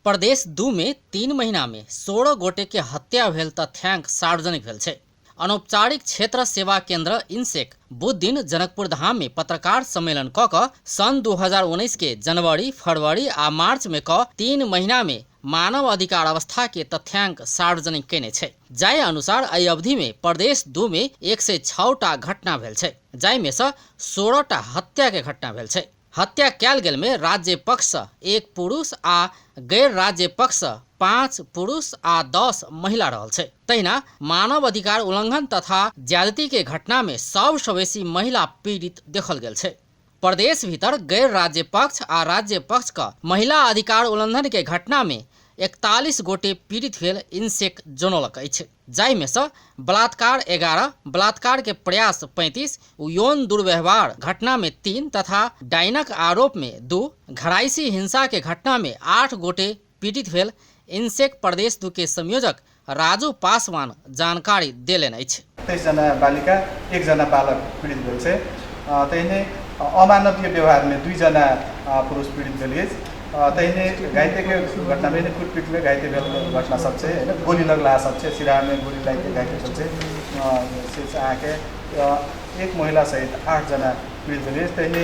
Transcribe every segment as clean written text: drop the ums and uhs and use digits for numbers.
प्रदेश 2 मे 3 महीना मे 16 गोटे के हत्या भेल तथ्यांक सार्वजनिक भेल छै। अनौपचारिक क्षेत्र सेवा केंद्र इनसेक बुध दिन जनकपुर धाम में पत्रकार सम्मेलन क क सन 2019 के जनवरी, फरवरी आ मार्च में क 3 महीना में मानव अधिकार अवस्था के तथ्यांक सार्वजनिक केने छै। जाहि अनुसार एहि अवधि में प्रदेश 2 में 106 टा घटना भेल छै, जाहि में सँ 16 टा हत्या के घटना भेल छै। हत्या कयल गेल में राज्य पक्ष सँ 1 पुरुष आ गैर राज्य पक्ष सँ 5 पुरुष आ 10 महिला रहल छै। तहिना मानव अधिकार उल्लंघन तथा ज्यादती के घटना में सबसँ बेसी महिला पीड़ित देखल गेल छै। प्रदेश भीतर गैर राज्य पक्ष आ राज्य पक्ष क महिला अधिकार उल्लंघन के घटना में 41 गोटे पीड़ित भेल इनसेक जनौलक अछि, जाहि में सँ बलात्कार 11, बलात्कार के प्रयास 35, यौन दुर्व्यवहार घटना में 3 तथा डाइनक आरोप में 2, घरायसी हिंसा के घटना में 8 गोटे पीड़ित भेल इनसेक प्रदेश 2 के संयोजक राजू पासवान जानकारी देलनि अछि। 23 जना बालिका, 1 जना बालक पीड़ित भेल छै। तहिने अमानवीय व्यवहारमे 2 जना पुरुष पीड़ित भेल अछि। तहिने घाइतेके घटनामे कुटपिटमे घाइते भेल घटना सब छै, होइन, गोली लगलाहा सब छै, सिराहामे गोली लागिके घाइते भेल छै। से चाहिँ अहाँके 1 महिला सहित 8 जना पीड़ित भेल अछि। तहिने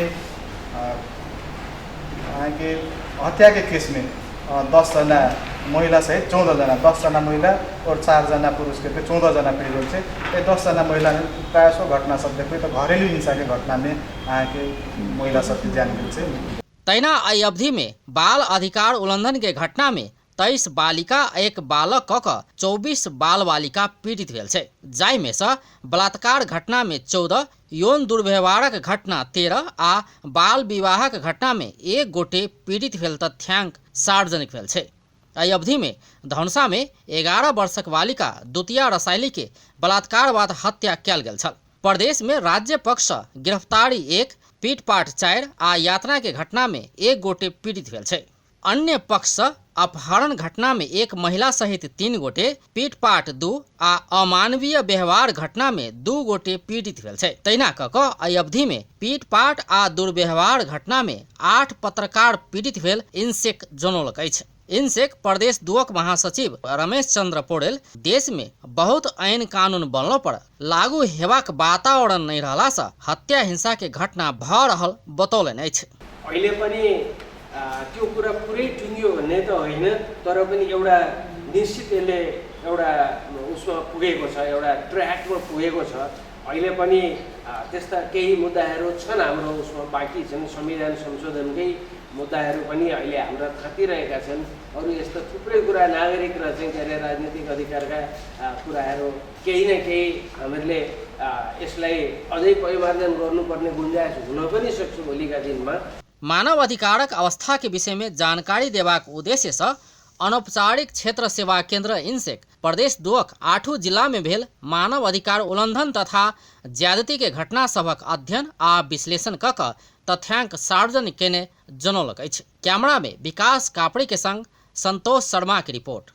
अहाँके हत्याके केसमे 10 जना महिला सहित 14 जना, 10 जना महिला और 4 जना पुरुषके 14 जना पीड़ित भेल छै। एहि 10 जना महिलामे प्रायः सो घटना सब देखबै तऽ घरेलु हिंसाके घटनामे अहाँके महिला सबके ज्यान गेल छै। तहिना एहि अवधि में बाल अधिकार उल्लंघन के घटना में 23 बालिका 1 बालक क क 24 बाल बालिका पीड़ित भेल छै, जाहि में सँ बलात्कार घटना में 14, यौन दुर्व्यवहारक घटना 13 आ बाल विवाहक घटना में 1 गोटे पीड़ित भेल तथ्यांक सार्वजनिक भेल छै। एहि अवधि में धनुषा में 11 वर्षक बालिका द्वितीया रसायली के बलात्कार बाद हत्या कयल गेल छल। प्रदेश में राज्य पक्ष सँ गिरफ्तारी 1, पीटपाट 4 आ यातना के घटना में 1 गोटे पीड़ित भेल छै। अन्य पक्ष सँ अपहरण घटना में 1 महिला सहित 3 गोटे, पीटपाट 2 आ अमानवीय व्यवहार घटना में 2 गोटे पीड़ित भेल छै। तहिना क क एहि अवधि में पीटपाट आ दुर्व्यवहार घटना में 8 पत्रकार पीड़ित भेल इनसेक जनौलक अछि। इनसेक प्रदेश 2 महासचिव रमेश चंद्र पौडेल देश में बहुत ऐन कानून बनलो पर लागू हेबाक वातावरण नहीं रहला सँ हत्या हिंसा के घटना भ रहल बतौलनि अछि। अहिले पनि त्यो कुरा पुरै टुङ्गियो भन्ने त होइन, तर पनि एउटा निश्चित यसले एउटा उसमा पुगेको छ, एउटा ट्र्याकमा पुगेको छ। अहिले पनि त्यस्ता केही मुद्दाहरू छन् हाम्रो उसमा बाँकी छन्, संविधान संशोधनकै मुद्दाहरू पनि अहिले हाम्रा थापिरहेका छन्। अरू यस्ता थुप्रै कुरा नागरिक र चाहिँ के अरे राजनीतिक अधिकारका कुराहरू केही न केही हामीहरूले यसलाई अझै परिमार्जन गर्नुपर्ने गुन्जाइस हुन पनि सक्छ भोलिका दिनमा। मानव अधिकारक अवस्था के विषय में जानकारी देबाक उद्देश्य सँ अनौपचारिक क्षेत्र सेवा केंद्र इनसेक प्रदेश 2 8 जिला में भेल मानव अधिकार उल्लंघन तथा ज्यादती के घटना सभक अध्ययन आ विश्लेषण क क तथ्यांक सार्वजनिक केने जनौलक अछि। कैमरा में विकास कापड़ी के संग संतोष शर्मा की रिपोर्ट।